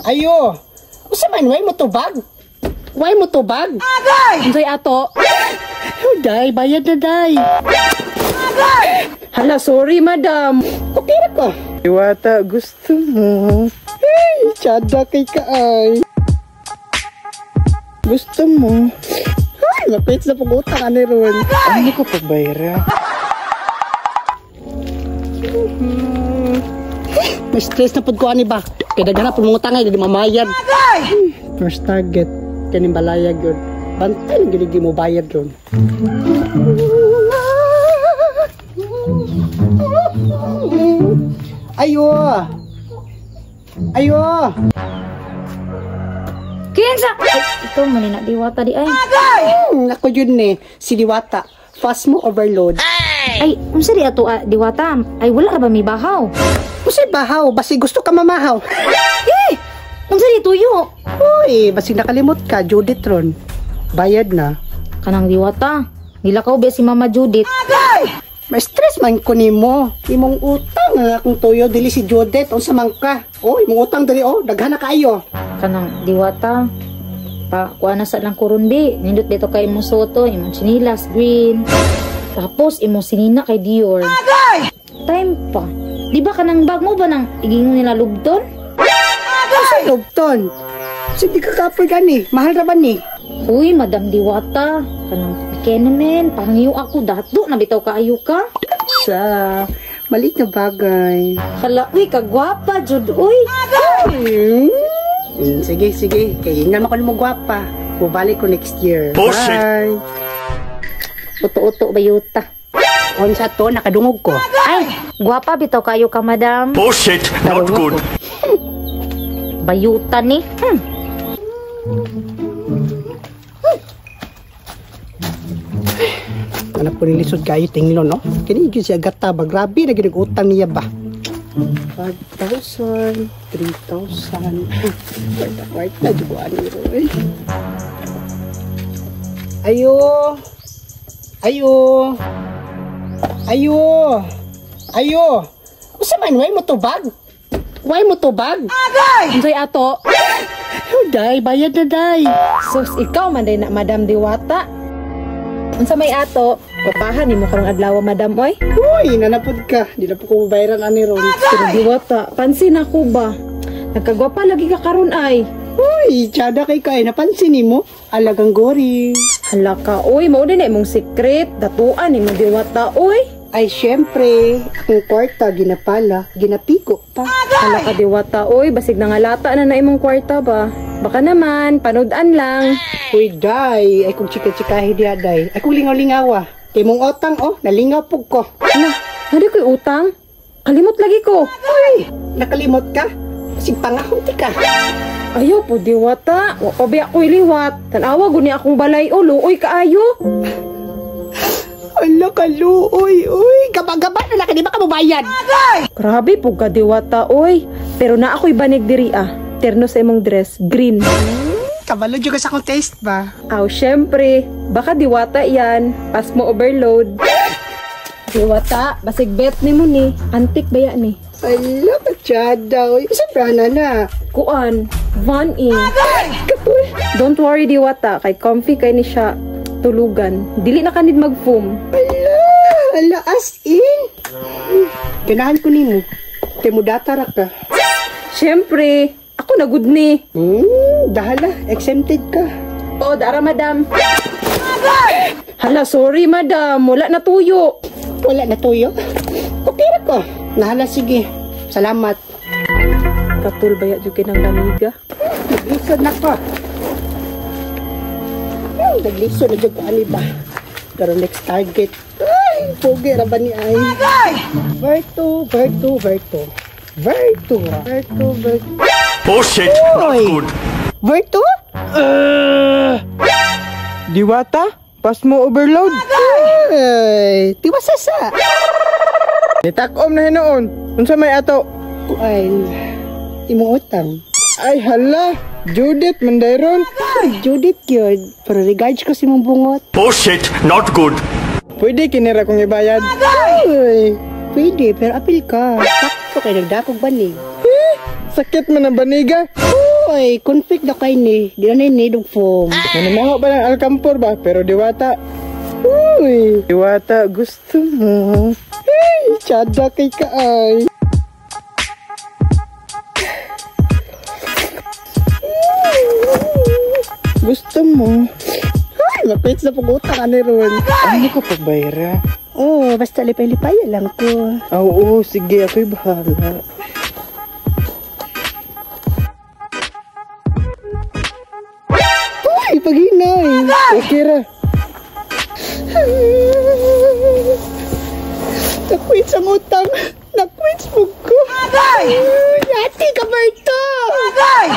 Ayo. Usa man, way mo tubag? Way mo tubag? Unsay ato? Day, bayad na, day. Hala, sorry, madam. Okay ra ko. Diwata, gusto mo. Hey, tsada kay kaay. Gusto mo. Ay, mapit sa pag-utang ani ron. Ano ko pagbayra? May stress na pud ko ani ba? Kay daghan na pud mga utang ay di mamayad. First target kaning balaya gyud. Bantay lang gyud mo bayad ron. Ayo. Ayo. Kinsa? Ay, ikaw man ni na Diwata di ay. Ako yun ni si Diwata. Fast mo overload. Ay, unsa di ato ah, Diwata? Ay, wala ra ba may bahaw? Usay bahaw, basi gusto ka mamahaw. Eh, unsa di tuyo? Uy, basi nakalimot ka, Judith ron. Bayad na. Kanang Diwata. Nilakaw ba si Mama Judith? May stress man ko nimo. Imong utang nga akong tuyo dili si Judith unsa man ka. Oh, imong utang dili oh, daghan na kaayo. Kanang Diwata. Pa, kuha na sa lang kuron bi. Nindot dito kay imong soto, imong chinilas green. Tapos imong sinina kay Dior. Time pa. Di ba kanang bag mo ba nang igingon nila lubton? Unsa lubton? Sige ka kapoy gani, mahal ra ba ni? Uy, Madam Diwata, kanang kenemen, pangyo ako dato na bitaw kaayo ka. Sa maliit na bagay. Hala, uy, kagwapa jud uy. Sige, sige. Kay ingnan mo ko mo gwapa. Bubalik ko next year. Bullshit. Bye. Uto-uto bayuta. Unsa to nakadungog ko. Ay, gwapa bitaw kayo ka, madam. Bullshit, not good. Bayuta ni. Anak po nilisod kayo tinglo no. Kini gyud siya gata ba grabe na gyud ang utang niya ba. 5,000, 3,000. Kwarta kwarta jud ko ani roy. Ayo. Ayo. Ayo. Ayo. Usa man way mo tubag? Way mo tubag? Unsay ato? Day, bayad na day. Sus, ikaw man day na Madam Diwata. Unsa may ato? Papahan nimo karong adlaw, madam oy. Uy, nanapod ka. Di na po ko mabayaran ani ron. Pero Diwata, pansin ako ba? Nagkagwapa lagi ka karon ay. Uy, tsada kay kay napansin nimo. Alagang gori. Hala ka oy, mao din na imong secret. Datuan nimo Diwata oy. Ay, syempre, akong kwarta ginapala, ginapiko pa. Hala ka Diwata oy, basig nangalata na na imong kwarta ba? Baka naman, panood-an lang. Uy, day, ay kung chika-chikahi diya, day. Ay kung lingaw-lingawa. Kay mong otang, oh, nalingaw pug ko. Hala, nadi ko'y utang. Kalimot lagi ko. Uy, nakalimot ka? Basig pangahon ti ka. Ayaw po, Diwata. Wa pa ba ako'y liwat. Tanawa, guni akong balay o, luoy kaayo. Ala, kaluoy, uy. Gaba-gaba na lang, di ba ka mubayad? Grabe po ka, Diwata, oy. Pero na ako'y banig diri ah. Terno sa imong dress, green. Kabalo dyan ka sa akong taste ba? Aw, syempre. Baka Diwata yan. Pas mo overload. Diwata, basig bet ni mo ni. Antik ba yan ni? Ala, katsada, uy. Sa prana na. Kuan, Van E. Kapul. Don't worry, Diwata. Kay comfy kay ni siya tulugan. Dili na kanid mag-foam. Ala, ala, as in. Ganahan ko nimo. Kay mo data ra ka. Syempre, ako na good ni. Dahala, exempted ka. Oh, dara madam. Hala, sorry madam. Wala na tuyo. Wala na tuyo. Okay ra ko. Nahala, sige. Salamat. Katul ba jud kay nang lamiga? Naglisod na ko. Naglisod na jud ko ani ba. Pero next target. Ay, pugi ra ba ni ay. Verto, Verto, Verto. Verto, Verto, Verto. Bullshit, not Oy. good. Verto? Diwata, pas mo overload. Ay, tiwasa sa. Nitakom na hinuon. Unsa may ato? Kuan, imong utang. Ay hala, Judith mandayron. Ay, Judith yun. Pero regards ko si mong bungot. Bullshit, not good. Pwede kinira kong ibayad. Ay, pwede, pero apil ka. Sakto kay nagdakog banig. Sakit man ang baniga. Uy, conflict na kay ni. Di na ni og foam. Nananaho ba ng alkampor ba? Pero diwata. Uy, Diwata, gusto mo. ay, tsada kay ka ay. Gusto mo. Ay, mapits na pag-utang ani ron. Ano ko pagbayra? Oh, basta lipay-lipay lang ko. Ah, oo, sige, ako'y bahala. Uy, paghinay. Okay ra. Nakwits ang utang. Nakwits mo ko. Ay, ati ka, Berto. Agay!